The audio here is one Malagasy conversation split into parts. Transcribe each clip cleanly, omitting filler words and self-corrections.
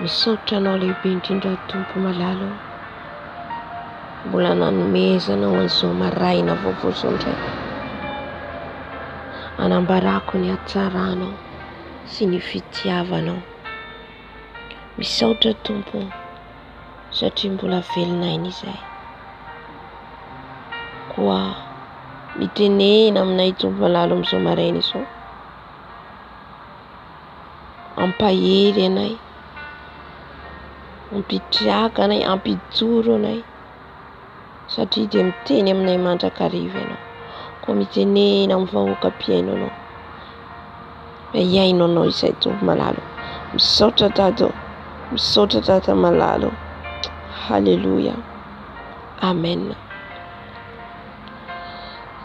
Misaotra Anao lehibe indrindra Tompo malala ô. Mbola nanomezanao an'izao maraina vaovao izao indray. Anambarako ny hatsaranao sy ny fitiavanao. Misaotra Tompo satria mbola velona aina izahay. Koa mitenena aminay Tompo malala amin'izao maraina izao. Ampahery anay, ampitriaka anay, ampijoro anay satria dia miteny aminay mandrakariva ianao. Koa mitenena amin'ny vahoaka mpihaino anao. Hihaino anao izay Tompo malala. Misaotra Dada ô. Misaotra Dada malala ô. Haleloia. Amen.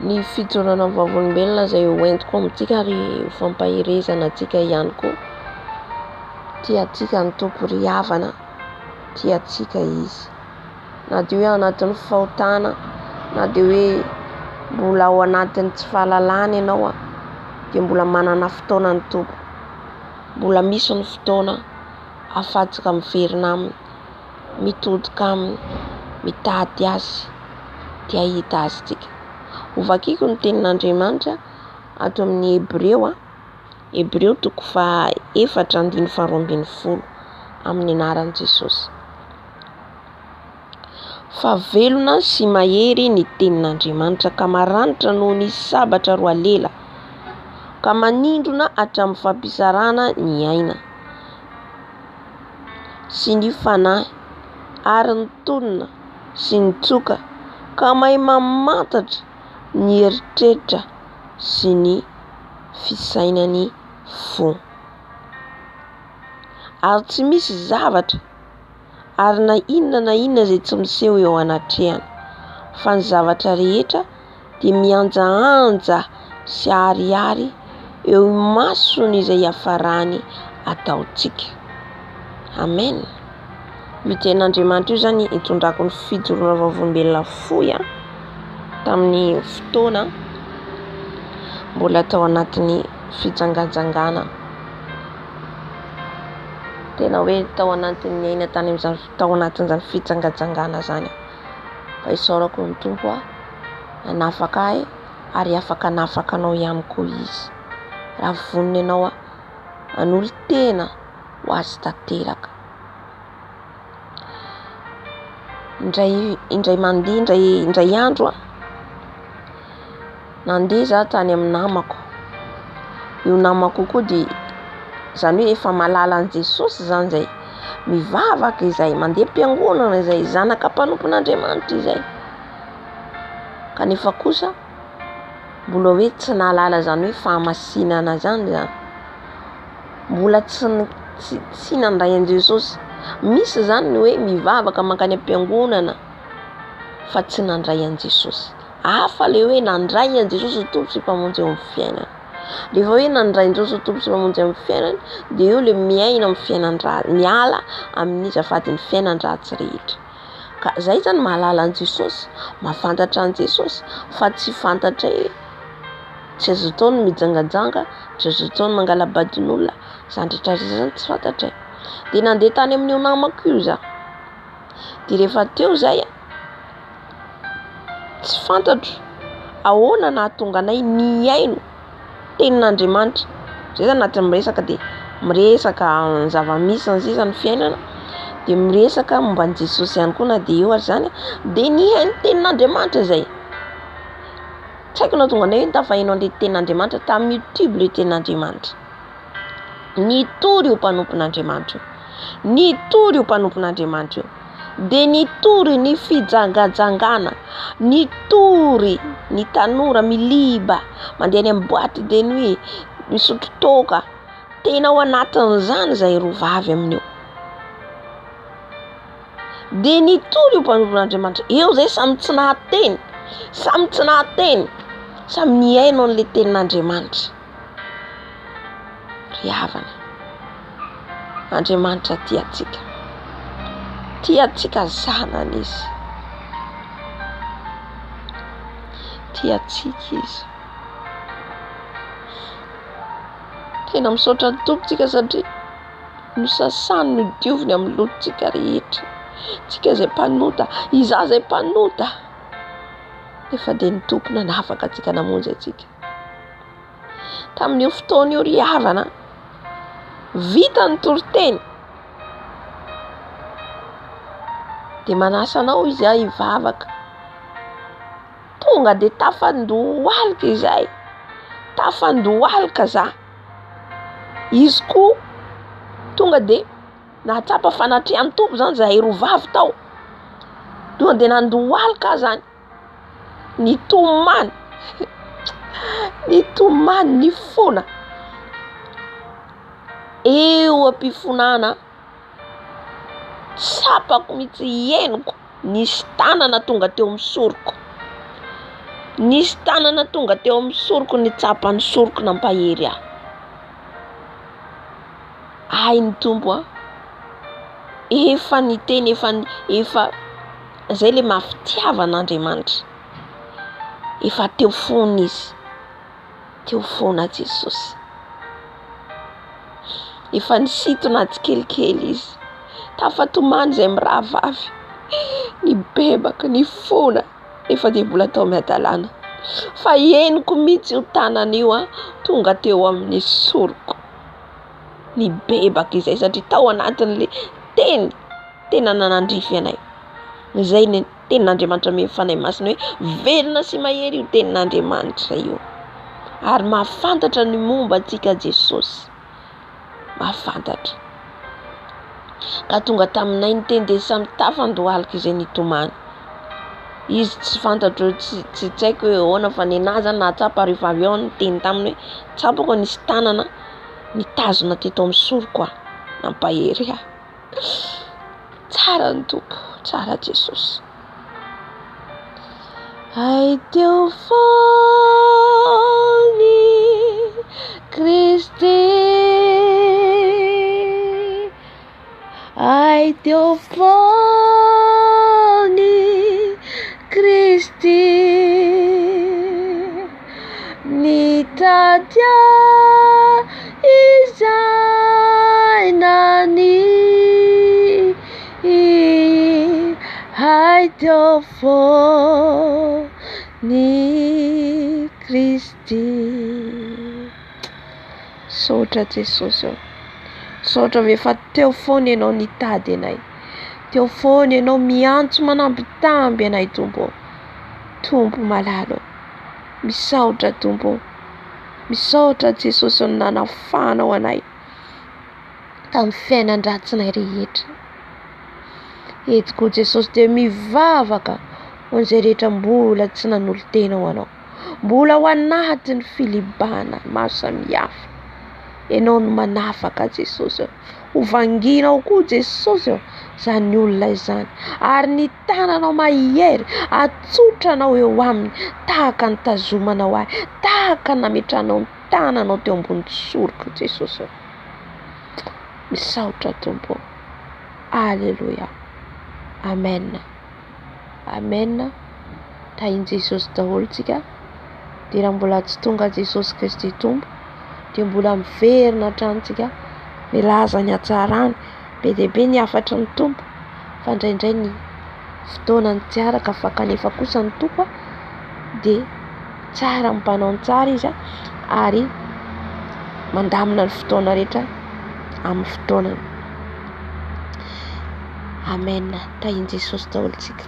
Ny fijoroana vavolombelona izay ho entiko amintsika ary ho fampaherezana antsika ihany koa. Tia antsika ny Tompo ry havana, tia antsika Izy. Na dia hoe ao anatin'ny fahotana, na dia hoe mbola ao anatin'ny tsy fahalalana ianao dia mbola manana fotoana ny Tompo. Mbola misy ny fotoana ahafahantsika miverina Aminy. mitodika aminy, mitady azy dia hahita azy tsika. Ho vakiko ny tenin'Andriamanitra ato amin'ny Hebreo a, Hebreo toko faha efatra andininy faha 12 amin'ny anaran'i Jesosy. Fa velona sy mahery ny tenin'Andriamanitra ka maranitra noho ny sabatra roa lela, ka manindrona hatramin'ny fampisarahana ny aina. sy ny fanahy ary ny tonona sy ny tsoka ka mahay mamantatra ny eritreritra sy ny fisainan'ny fo. Ary tsy misy zavatra ary na inona na inona izay tsy miseho eo anatrehany fa ny zavatra rehetra dia mihanjahanja sy aharihary eo imasony izay hiafarany ataontsika. Amen. Io tenin'Andriamanitra io zany itondrako ny fijoroana vavolombelona fohy a tamin'ny fotoana mbola tao anatin'ny fijangajangana. Tena hoe tao anatin'ny aina tany amin'izany tao anatin'izany fijangajangana zany. Fa isaorako ny Tompo a nanafaka ahy ary afaka hanafaka anao ihany koa Izy. Raha vonona ianao hanolo-tena ho Azy tanteraka. Indray indray mandeha indray indray andro aho, nandeha za tany amin'ny namako. Io namako io koa dia izany hoe efa mahalala an'i Jesosy zany zay, mivavaka izay, mandeha am-piangonana izay, zanaka mpanompon'Andriamanitra izay. Kanefa kosa mbola hoe tsy nahalala izany hoe fahamasinana izany zany. Mbola tsy tsy tsy nandray an'i Jesosy. Misy izany ny hoe mivavaka mankany am-piangonana fa tsy nandray an'i Jesosy. Hafa le hoe nandray an'i Jesosy ho Tompo sy Mpamonjy eo amin'ny fiainana. Rehefa hoe nandray an'i Jesosy ho Tompo sy Mpamonjy amin'ny fiainana dia eo le miaina amin'ny fiainan-dratsy, miala amin'ny azafady ny fiainan-dratsy rehetra. Ka zay zany mahalala an'i Jesosy, mahafantatra an'i Jesosy fa tsy fantatray hoe tsy azo atao ny mijangajanga, tsy azo atao ny mangala-badin'olona, zany rehetra rehetra zany tsy fantatray. Dia nandeha tany amin'io namako io za, dia rehefa teo zay a, tsy fantatro ahoana nahatonga anay nihaino tenin'Andriamanitra. Zay zany anatin'ny miresaka dia miresaka ny zava-misy sy ny sisa ny fiainana dia miresaka momba an'i Jesosy ihany koa na dia eo aza izany dia nihaino tenin'Andriamanitra zay. Tsy haiko nahatonga anay hoe tafaheno an'ilay tenin'Andriamanitra tamin'ny youtube ilay tenin'Andriamanitra. Nitory io mpanompon'Andriamanitra io. Nitory io mpanompon'Andriamanitra io. Dia nitory ny fijangajangana, nitory ny tanora miliba, mandeha any amin'ny boite de nuit, misotro toaka. Tena ao anatin'izany izahay roa vavy amin'io. Dia nitory io mpanompon'Andriamanitra. Eo izay samy tsy nahateny, samy tsy nahateny, samy nihaino an'ilay tenin'Andriamanitra. Ry havana, Andriamanitra tia antsika. Tia antsika zanany Izy. Tia antsika Izy. Tena misaotra ny Tompo tsika satria. Nosasany, nodioviny amin'ny lotontsika rehetra. Tsika izay mpanota, izaho izay mpanota. Nefa dia ny Tompo nanafaka antsika, namonjy antsika. Tamin'io fotoana io ry havana, vita ny toriteny. Dia manasa anao izy aho hivavaka. Tonga dia tafandohalika izahay, tafandohalika za. Izy koa tonga dia nahatsapa fanatrehan'ny Tompo zany zahay roa vavy tao. Tonga dia nandohalika aho zany, nitomany, nitomany, nifona. Eo am-pifonana, tsapako mihitsy, henoko. Nisy tanana tonga teo amin'ny soroko. Nisy tanana tonga teo amin'ny soroko nitsapa ny soroko nampahery ahy. Hay ny Tompo a! Efa niteny, efa efa zay le maha fitiavan'Andriamanitra. Efa teo foana izy. Teo foana Jesosy. Efa nisintona tsikelikely izy. Tafatomany izay mirahavavy. Nibebaka, nifona, nefa dia mbola tao miadalana. Fa henoko mihitsy io tanana io an, tonga teo amin'ny soroko. Nibebaka izay satria tao anatin'ilay teny tena nanandrify anay. Izay ny tenin'Andriamanitra amen'ny Fanahy Masina hoe velona sy mahery io tenin'Andriamanitra io. Ary mahafantatra ny momba antsika Jesosy. Mahafantatra. Ka tonga taminay ny teny dia samy tafan-dohalika izay nitomany. Izy tsy fantatro, tsy tsy tsy haiko hoe ahoana fa nenaha zany nahatsapa rehefa avy eo aho niteny taminy hoe tsapako nisy tanana nitazona teto amin'ny soroko aho, nampahery ahy. Tsara ny Tompo, tsara Jesosy. Hay teo foana Kristy. Hay teo foana Kristy. Nitady ahy izay naniry Hay teo foana Kristy. Misaotra Jesosy ô. Misaotra fa efa teo foana Ianao nitady anay. Teo foana Ianao miantso manambitamby anay Tompo ô. Tompo malala ô. Misaotra Tompo ô. Misaotra Jesosy ô nanafahanao anay tamin'ny fiainan-dratsinay rehetra. Eto koa Jesosy dia mivavaka ho an'izay rehetra mbola tsy nanolo-tena ho anao. Mbola ao anatin'ny filibana maro samihafa. Ianao no manafaka Jesosy ô. Ho vanginao koa Jesosy ô izany olona izany. Ary ny tananao mahery atsotranao eo aminy tahaka ny tazomanao ahy, tahaka ny nametranao ny tananao teo ambony soroko Jesosy ô. Misaotra Tompo ô. Aleloia. Amen. Amen. Tahin'i Jesosy daholo tsika. Dia raha mbola tsy tonga Jesosy Kristy Tompo dia mbola miverina hatrany tsika milaza ny hatsarany. Be dia be ny hafatry ny Tompo fa indraindray ny fotoana no tsy araka fa kanefa kosa ny Tompo dia tsara amin'ny mpanao ny tsara izy ary mandamina ny fotoana rehetra amin'ny fotoanany. Amen. Tahin'i Jesosy daholo tsika.